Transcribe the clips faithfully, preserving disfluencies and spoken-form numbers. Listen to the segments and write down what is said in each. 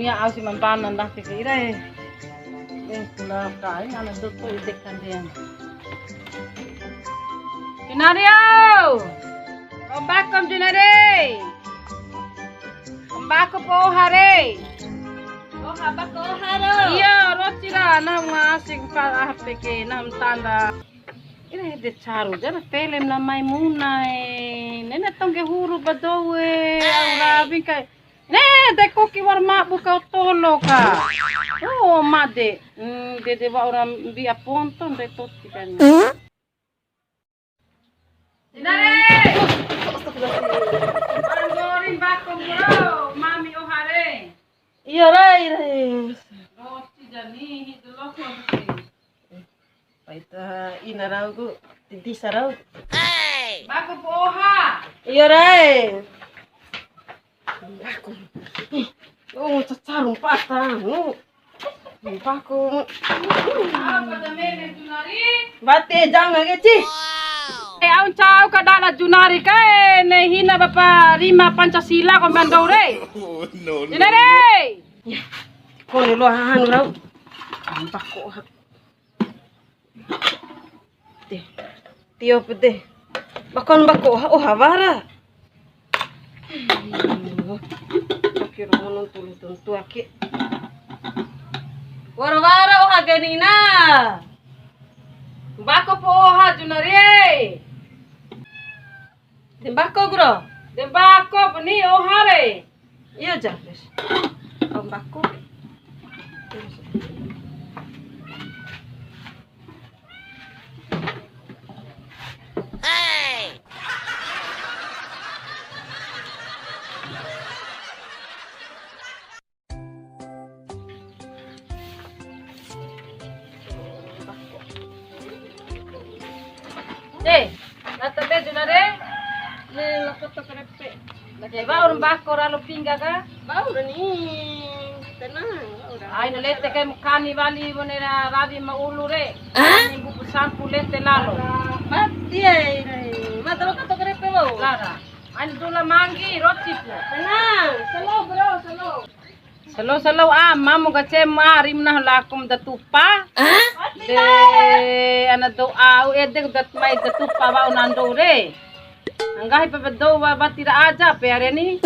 Ya, au si mampana ndake ke ira e. Eh, kula kai ana doto ide kandean. Junari au. Kombakom Junari. Kombaku po oha re. Oha bako oha ro. Iya, roti ra, nah, ngasih pa ah peke, nah, tanda. Ire de caru jara film la Maimunah e. Nene tongge huru ba dou e. Au rawi kai. Ne, de koki wa'ur mabu kau tolo ka. Oh, made. Hmm, de de wa'ur mbi aponton de toti kan. Dinare. Astagfirullahaladzim. Anggori bako bro, mami oha re. Iya, rai, rai. Roti jani, hidu loko mesti. Paita ina rau ku, titi sarau. Bako po oha. Iya, rai. Bako. Oh, cacaru mpata. Bako. Apa da meme Junari? Bate janga ke, Ci. Eh, au ncau ka dala Junari kae, ne hina bapa rima Pancasila ko mandou re. Oh, no, no, Junari. Ya, kone lo anu rau. Bako. Tio pede. Bakon bako oha, oha wara. Ake romo non tulu tuntu ake. Wara wara oha genina. Bako po oha Junari e. De bako gro. De bako beni oha re. Iya, ja, wes. Au bako. Eh, na tabe Junari? Le, lako to krepe. Lake wa'ur mbako ra lo pingga ka? Wa'ur ni. Tenang, wa'ur. Ai, na lete kai mukani wali bune ra rawi ma ulu re. Hah? Minggu pu sampu lete lalo. Mati ai, rai. Mata lako to krepe wa'u. Lara. Ai, dula manggi roti pu. Tenang, slow bro, slow. Selo-selo ama mu kacem ari mena lakum da tupa. Hah? De ana do'a u ede da mai da tupa wa'u nando re. Nggahi pa bedo wa bati ra aja pe are ni.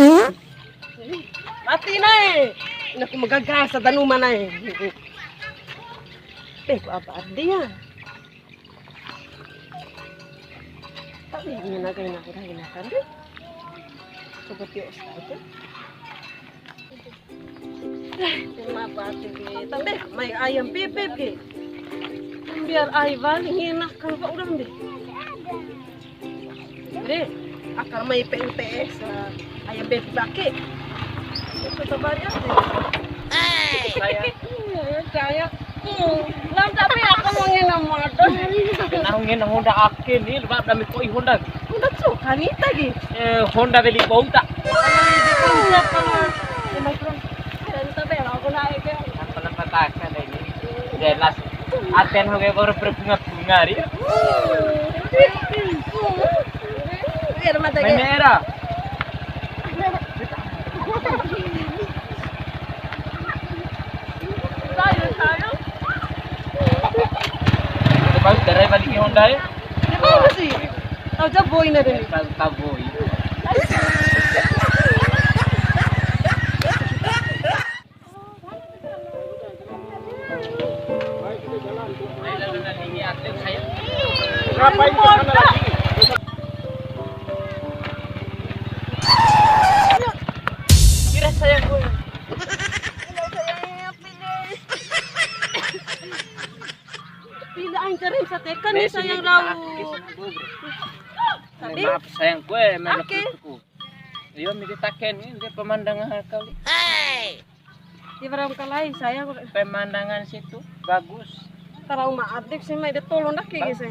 Mati nai. Ina ku magaga sa danu manai. Eh, ku apa dia? Tapi ngena kaina, ngena kan deh. Coba tio ustaz. Kenapa sih kita deh, mai ayam bebek ke? Biar ai wali ngena kan kok udah deh. Re, akar mai P U T S, eh, ayam bebek bake. Itu coba lihat deh. Saya. Iya, ya, saya. Hmm, lam tapi aku mau ngena motor. Nah, ngena Honda ake ni, lepas dah mikoi Honda. Honda suka ni tadi. Eh, Honda beli bau tak? Kalau di Honda kalau di Micron. Dan tapi aku naik ya. Apa nampak tak ada ini? Jelas. Aten hoge baru berbunga-bunga, ri. Biar mata kayak merah. Bagus, darai balik ke Honda ya. Ya, bagus sih. Tahu jabo ini ada nih. Tahu, tahu boy. Ngapain ke sana lagi? Kira saya gue. Pindah ancarin satekan nih sayang lau. Tapi maaf sayang gue, melok. Oke. Iyo, midi taken ni, dia pemandangan kali. Di Barangkalai saya. Pemandangan situ bagus. Trauma adik sih, mai de tolong dah kayak gitu.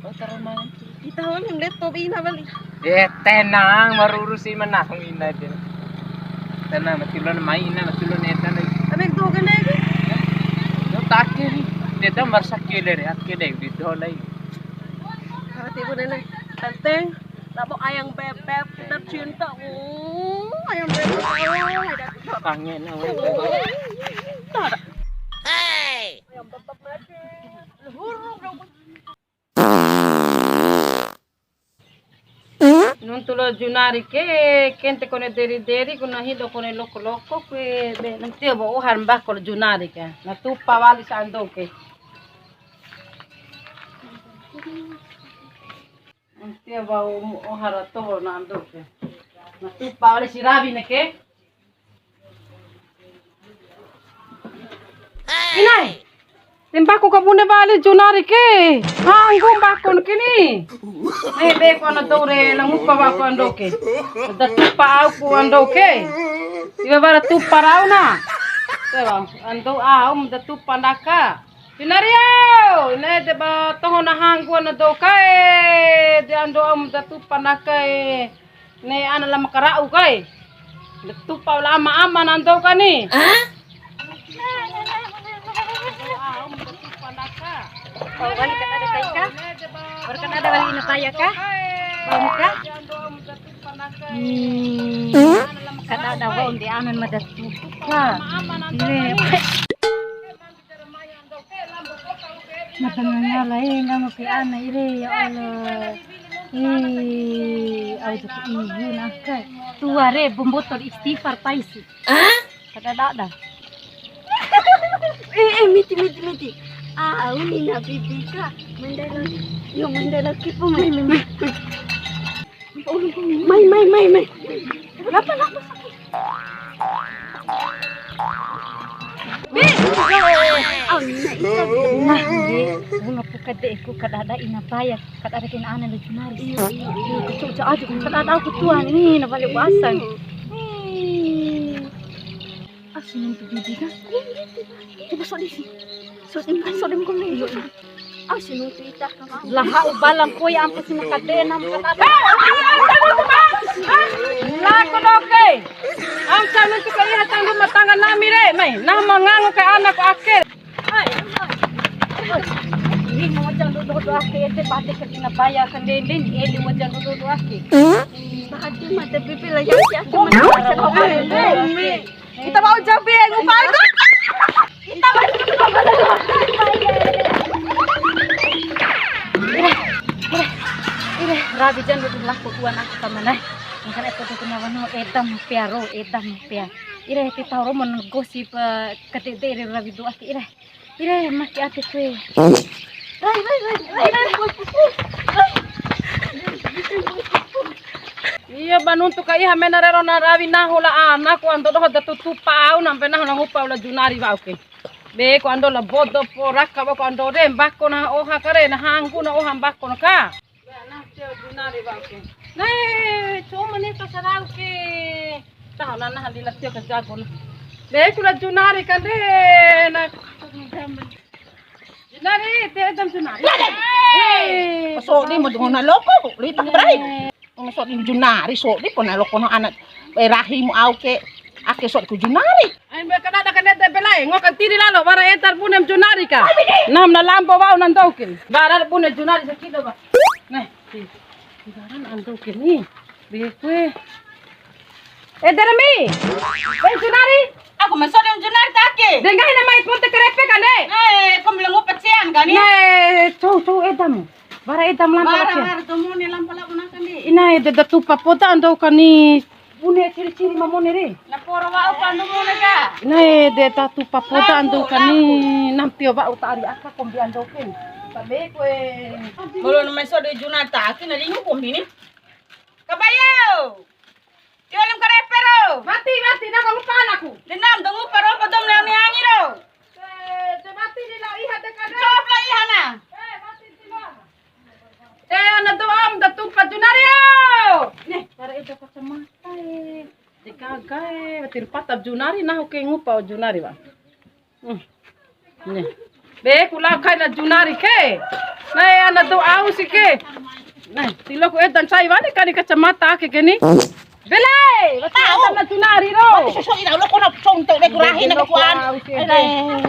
Oh, trauma. Kita wali melihat tobi ina bali. Eh, tenang, baru urusi menang ina dia. Tenang, matulon mai ina, matulon edan lagi. Tapi itu kan lagi. Yo, tak ni. Dia dah merasa keder, keder di doh lagi. Hati pun enak. Tanteng. Labo ayang bebek tercinta. Oh, ayang bebek. Oh, ada. Kangen. Nuntu lo Junari ke, kente kone deri-deri, kuna hido kone loko-loko, kue be, nanti obo ohar mbako lo Junari ke. Na tupa wali sa ando ke. Nanti obo ohar to na ando ke. Na tupa wali si rawi ne ke. Inai, ti mbako ka bune wali Junari ke. Hanggu mbakon ke ni. Eh, be ko ana dou re, na ngupa wa'u ku ando ke. Da tupa au ku ando ke. Tiba bara tupa rau na. Tiba ando au da tupa ndaka. Junari au, ine de ba toho na hanggu ana dou kae, de ando au da tupa ndaka e. Ne ana la makara'u kai. De tupa la ama-ama na ando kani. Hah? Kau wali kan ada kai ka? Baru kan ada wali ina paya ka? Bau ka? Hmm. Kada ada wau di anan mada tupa. Ini. Mata ngangala, eh, nggahi ke ana ire, ya Allah. Eh, au tu ibu naka. Tua re, bomboto istighfar paisi. Hah? Kada dada. Eh, eh, miti, miti, miti. Ah, au ni na bibi ka. Mandala. Yo, mandala kipu, mai, mai, mai. Mai, mai, mai, mai. Lapa, lapa. Be, au na ita be. Nah, be, bunga puka de ku kadada ina paya, kadada kena ana le Junari. Iya, iya, iya. Coba aja kadada aku tuan ni, na balik puasa. Asin itu bibi kan? Coba sok di sini. Sok di, sok di muka ni. Au si nuntu ita ka mau. Laha ubala koi ampo si makadena makadena. Lako doke. Amca nuntu ka iha tanggu matangga nami re. Mai, nah mangango ka ana ku ake. Hai. Ini mau jang dodo ake ede pate ke tina baya ke denden ede mau jang dodo ake. Pate mata pipi la ya ya. Kita mau jambi ngupa aku. Kita mau. Ire, ire, ire, rabi jan udah laku tuan aku sama nai. Makan itu tuh kena wano edam pea ro, edam pea. Ire, kita ro mau gosip, eh, kedede ire rabi doa ire. Ire, maki ate kue. Rai, rai, rai, rai, rai. Iyo, ba nuntu ka iha mena rero na rawi nahu la anaku ando doho da tutupa au nampe nahu na ngupa la Junari wa'u ke. Be ko ando la bodo po raka ba ko ando re mbako na oha kare na hanggu na oha mbako na ka. Nah, tio Junari wa'u ke. Nah, cuma ni pasarau ke. Tahu na nah di la tio ke jago na. Be ku la Junari kan re na. Junari, te edam Junari. Hei. Sodi mo dungona loko, li tak berai. Ono sodi Junari, sodi pona loko no anak. Eh, rahimu au ke, ake sodi ku Junari. Ai, be kada ada kena te belai, ngokan tiri lalo, bara etar punem Junari ka. Nam na lampa wa'u nan tokin. Bara punem Junari sakido ba. Nah, si. Baran antokin ni. Be kue. Eh, Dermi. Eh, Junari. Aku masuk dengan Junari take. Dengar nama itu te kerepe kan, deh? Eh, kamu lengo pecian kan ni? Nah, cou, cou, edam. Bara edam lampa. Bara, lampa bara, temu ni lampa la gunakan ni. Ina, ede da tupa poda ando kani. Bune ciri-ciri mamone re. Na poro wa'u pandu mone ka. Ina, ede da tupa poda ando kani. Nam tio wa'u tari aka kombi ando ken. Tabe kue. Bolo nama so de Junari take na lingu kombi ni. Kabayo. Tio lim karepe ro. Mati, mati, na kamu panaku. Denam, tunggu paro, padom, neangi, angi ro. Eh, te mati ni lao iha de kade. Cop lao iha na. Eh, mati ni lao. Eh, ana doa am da tupa Junari o. Nih, para itu kacamata e. Dikaga e, wati rupa ta Junari nahu ke ngupa o Junari wa. Hmm. Nih. Be ku lao kai na Junari ke. Nai ana doa au si ke. Nai, tilo ku edan sai wani kani kacamata ake ke ni. Bele, wati ana ma Junari ro. Wati sosok ina lo kono contoh de kurahi na kuan.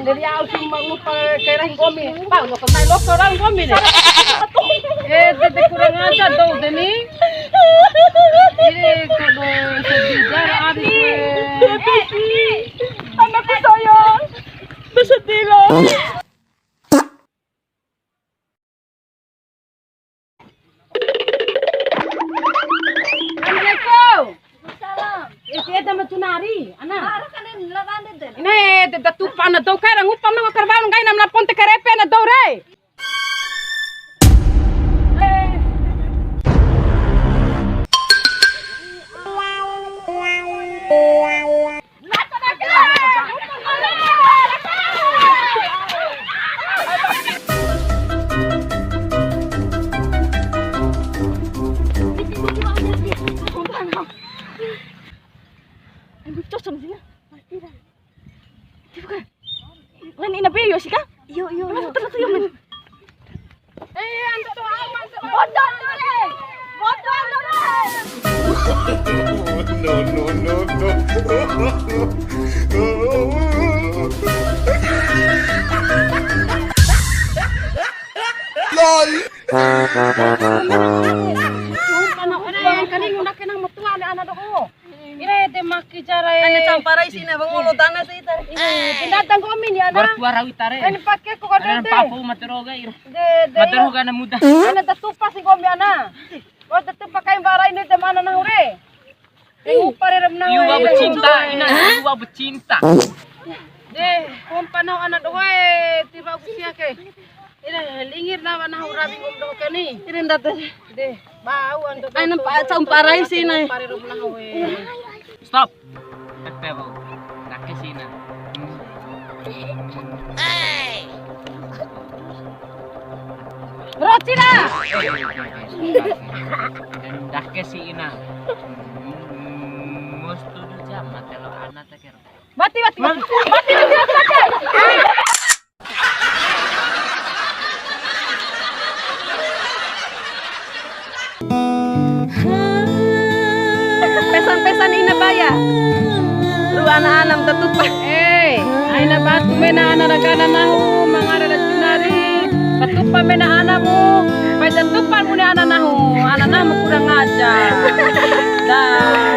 Dari au si ma ngupa ke rahi komi. Pau lo kenai lo orang komi de. Eh, tete kurang ajar dong de ni. Ini kado sedih jar ari. Ari, ana. Ina e, de da tupa ana dou kai ra ngupa mena karvau nggahi na mena ponte karepe ana dou re. Aduh, cocok sih ya. Mati dah. Coba kan. Lain ina be yo sih, Kak? Iyo, iyo, iyo. Terus, terus, iyo, men. Eh, anto to aman. Bodoh to re. Bodoh to re. No, no, no, no. Lol. Sumpah, nak, udah yang kali ngundang kenang metua ada anak doho. Ire de maki cara e. Ana campara isi na bangolo dana sih tadi. Ire, pindah tanggomi ni ana. Mertua rawi tare. Ana pake ko kado ana de. Papu matero ga ira. De, de. Matero ga ana muda. Ana tatupa si gomi ana. Wa tatupa kai bara ini de mana nahu re. De ngupa re remna. Iwa becinta, ina iwa becinta. De, kompa nahu ana doho e, tiba usia ke. Ire, lingir na wa nahu rawi ngom doho ke ni. Ire ndate. De, bau ando. Ai nampa camparai si nai. Pare rum nahu e. Stop. Pepe, bau. Ndake si ina. Roti na. Ndake si ina. Mus tudu jam, mate lo ana tekero. Mati, mati, mati. Mati, mati, mati, mati. Pesan-pesan ina baya. Ru'u ana-ana ma tatupa. Eh, aina batu mena ana ragana nahu, mangara da junari. Tatupa mena anamu, pai tatupa mune ana nahu. Ana nahu kurang ajar. Dah.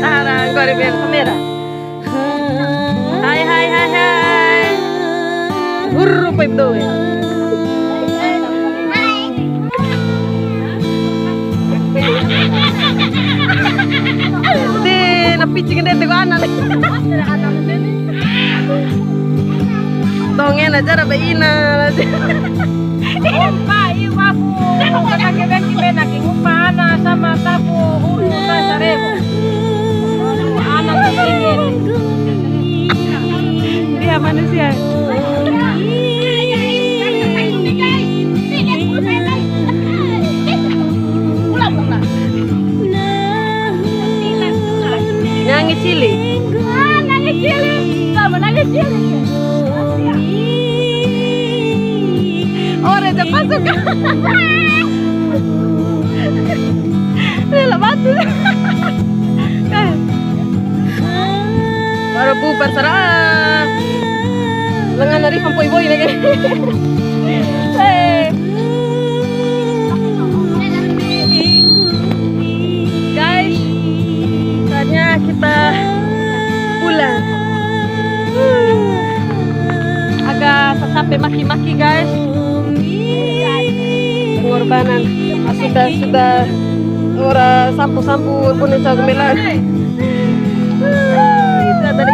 Sara, nggori ben kamera. Hai, hai, hai, hai. Hurru, poi betul ya. De, na picing de, de ana le. Dongen aja ra ba ina. Umpa, iwa ku. Kata ke beki bena ki umpa ana sama tapu hulu na sarebo. Ana ke ingin. Dia manusia. Nangi cili. Ah, nangi cili. Sama nangi cili. Ore de pasuka. Rela batu. Eh. Baru bubar sara. Lengan dari kampoi boy lagi. Eh. Guys, saatnya kita pulang. Agak sesape maki-maki, guys. Pengorbanan. Sudah, sudah ora sampu-sampu pun cau gemelan. Itu tadi